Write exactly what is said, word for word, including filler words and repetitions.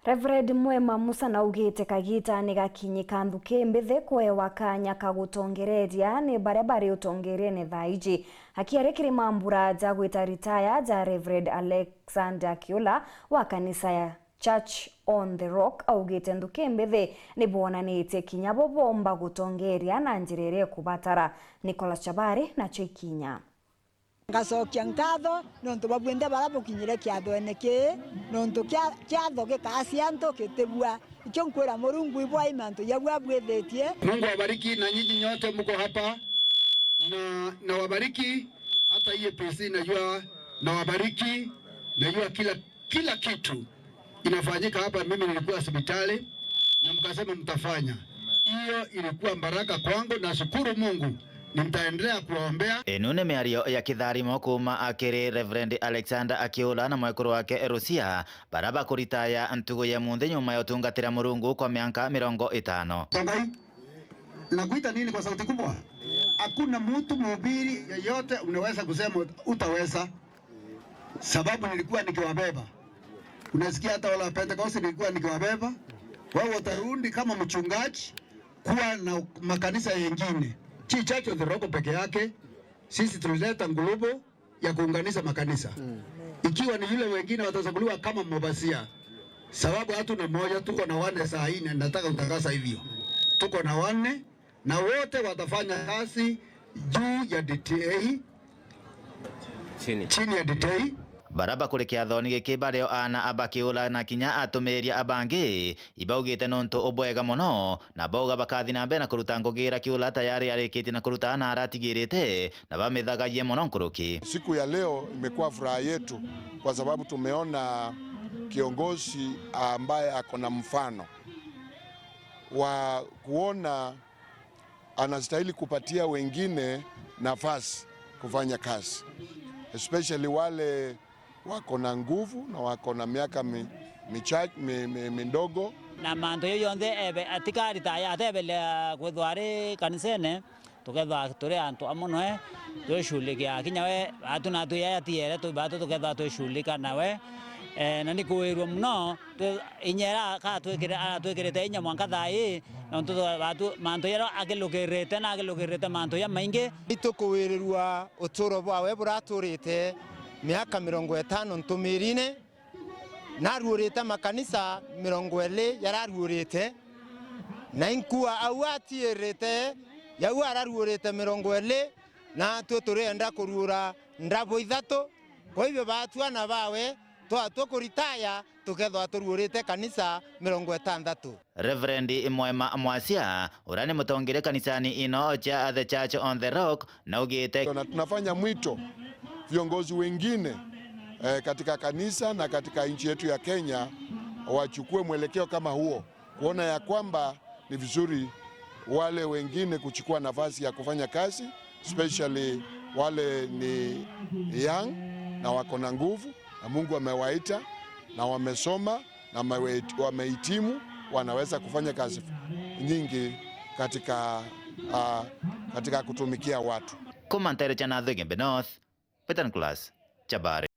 Reverend Mwema Musa naugite kagita ni gakinyi ka nthuki mbithi kuewa kanya ka gutongereria ni baria bari utongeriene thaa iji. Akiaria kiri mambura ja gwita ritaya ja Reverend Alexander Kiula wa kanisa ya Church on the Rock, augite nthuki mbithi ni boonanitie kinya bo bomba gutongeria na njira iria ikubatara. Nicholas Chabari nacio ikinya. Ngacokia nkatho nontu bwa bwinthe baria bukinyire kiathoene kii, nontu kia-, kiatho gikacia antu gitibua. Nikio nkwira Murungu ibwai mantu jau abwithitie. Mungu awabariki na nyinyi nyote mko hapa, na, na wabariki hata hii A P C, najua, na wabariki, najua kila, kila kitu inafanyika hapa. Mimi nilikuwa hospitali na mkasema mtafanya. Hiyo ilikuwa baraka kwangu, nashukuru Mungu, nitaendelea kuwaombea. Inu ni miario ya kitharimo kuuma akiri Reverend Alexander Akiula na mwekuru wake Rusia, baria bakuritaya ntugu ya munthi nyuma ya utungatira Murungu kwa mianka mirongo itano. Tongai, nakuita nini kwa sauti kubwa? Hakuna mtu mhubiri yeyote unaweza kusema utaweza. Sababu nilikuwa nikiwabeba. Unasikia hata wala wa Pentecost nilikuwa nikiwabeba. Wewe utarudi kama mchungaji kuwa na makanisa yengine. Chi Church of the Rock peke yake, sisi tulileta ngulubu ya kuunganisha makanisa. Ikiwa ni yule wengine watachaguliwa kama mobasia, sababu hatuna moja, tuko na wane saa hii na nataka kutangaza hivyo. Tuko na wane, na wote watafanya kazi juu ya D T A, chini, chini ya D T A. Baria bakuri kiathoni giki bario aana a Bakiula na kinya atumiria a bangi, ibaugite nontu ubwega mono, na bauga bakathi na mbere na kuruta ngugi iria Kiula tayari arikitie na kuruta na aratigirite, na bamithagagie mono nkuruki. Siku ya leo imekuwa furaha yetu kwa sababu tumeona kiongozi ambaye ako na mfano wa kuona anastahili kupatia wengine nafasi kufanya kazi, especially wale wako na nguvu na wako na miaka mi-, micha-, mi-, mi-, midogo. Na mantu jau jonthe ebe-, atikaritaya, atebelea kwithwa ari kanisene, tukethwa turi antu amwe noe, twishughulikia kinya we, atu na twi aya tiere, twi batu tukethwa twishughulika nawe. Eh, na ni kuwirua mono, twi-, inya ira aratwikire-, aratwikirite inya mwanka thaa ii, nontu twa-, batu, mantu jaria akilukirite na akilukirite mantu jamaingi. Itukuwirirua uturo bwawe buraturite miaka mirongo itano ntumirine, naruurite makanisa mirongo iri jararuurite, na inkua au atiirite, jau araruurite mirongo iri, natwe turienda kuruura ndrabo ithatu. Kwa hivyo, baatwana bawe, twatua kuritaya, tukethwa turuurite kanisa mirongo itantatu. Reverend Mwema Mwasia, uria ni mutongeria kanisani ino cia The Church on the Rock, naugite, na tunafanya mwito viongozi wengine, eh, katika kanisa na katika nchi yetu ya Kenya wachukue mwelekeo kama huo, kuona ya kwamba ni vizuri wale wengine kuchukua nafasi ya kufanya kazi, especially wale ni young na wako na nguvu, na Mungu amewaita na wamesoma na wame-, wamehitimu, wanaweza kufanya kazi nyingi katika, ah, katika kutumikia watu. Kuma nteere cia Nathu Igembe North, Peter Nicholas Chabari.